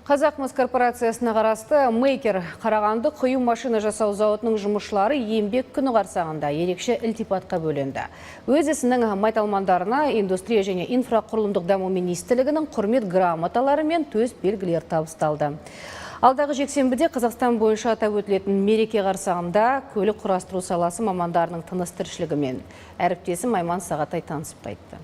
Қазақмыс корпорациясына қарасты Мейкер Қарағанды құю машина жасау зауытының жұмысшылары еңбек күні қарсаңында ерекше ілтипатқа бөленді. Өз ісінің майталмандарына индустрия және инфрақұрылымдық даму министрлігінің құрмет грамоталары мен төс белгілер табысталды. Алдағы жексенбіде Қазақстан бойынша атап өтілетін мереке қарсаңында көлік құрастыру саласы мамандарының тыныс тіршілігімен әріптесім Айман Сағатай танысып қайтты.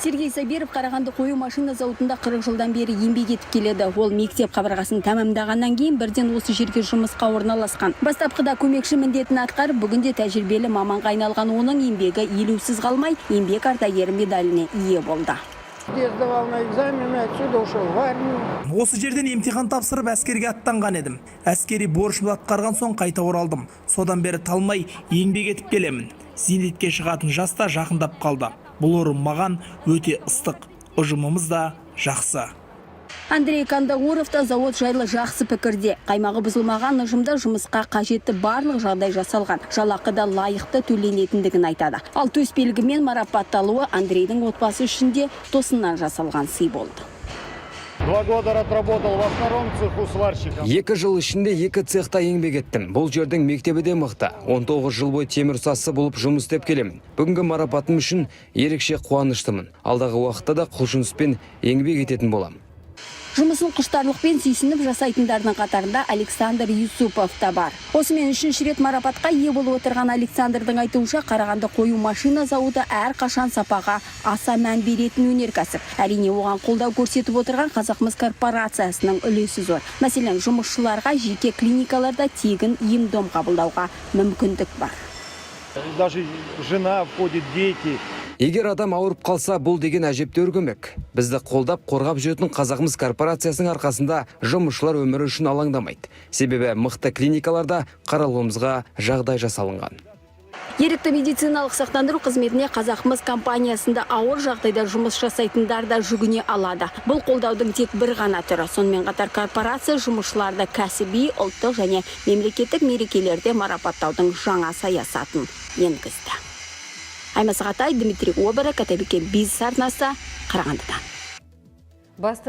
Сергей Сабиров Қарағанды қою машина зауытында 40 жылдан бері еңбек етіп келеді. Ол мектеп қабырғасын тәмамдағаннан кейін бірден осы жерге жұмысқа орналасқан. Бастапқыда көмекші міндетін атқарып, бүгінде тәжірибелі маманға айналған оның еңбегі елеусіз қалмай, еңбек ардагері медаліне ие болды. Я сдавал на экзамены, отсюда ушел в армию. Осы жерден емтихан тапсырып, әскерге аттанған едім. Әскери борышымды атқарған соң қайта оралдым. Содан бері талмай еңбек етіп келемін. Зейнетке шығатын жас та жақындап қалды. Бұл орын маған өте ыстық. Ұжымымыз да жақсы. Андрей Кандауров та завод жайлы жақсы пікірде. Қаймағы бұзылмаған ұжымда жұмысқа қажетті барлық жағдай жасалған. Жалақы да лайықты төленетіндігін айтады. Ал төс белгімен марапатталуы Андрейдің отбасы үшін де тосыннан жасалған сый болды. 2 года отработал во втором цеху сварщиком. 2 жыл ішінде екі цехта еңбек еттім. Бұл жердің мектебі де мықты. 19 жыл бойы темір ұстасы болып жұмыс істеп келемін. Бүгінгі марапатым үшін ерекше қуаныштымын. Алдағы уақытта да құлшыныспен еңбек ететін боламын. Жұмысын құштарлықпен сүйсініп жасайтындардың қатарында Александр Юсупов та бар. Осымен үшінші рет марапатқа ие болып отырған Александрдың айтуынша, Қарағанды қою машина зауыты әрқашан сапаға аса мән беретін өнеркәсіп. Әрине, оған қолдау көрсетіп отырған Қазақмыс корпорациясының үлесі зор. Мәселен, жұмысшыларға жеке клиникаларда тегін ем-дом қабылдауға мүмкіндік бар. Даже жена входит, дети. Егер адам ауырып қалса, бұл деген әжептәуір көмек. Бізді қолдап, қорғап жүретін Қазақмыс корпорациясының арқасында жұмысшылар өмірі үшін алаңдамайды. Себебі мықты клиникаларда қаралуымызға жағдай жасалынған. Ерікті медициналық сақтандыру қызметіне Қазақмыс компаниясында ауыр жағдайда жұмыс жасайтындар да жүгіне алады. Бұл қолдаудың тек бір ғана түрі. Сонымен қатар корпорация жұмысшыларды кәсіби, ұлттық және мемлекеттік мерекелерде марапаттаудың жаңа саясатын енгізді. Аймас Ағатай, Дмитрий Оберек, Атабекен бизнес арнасы, Қарағандыдан. Басты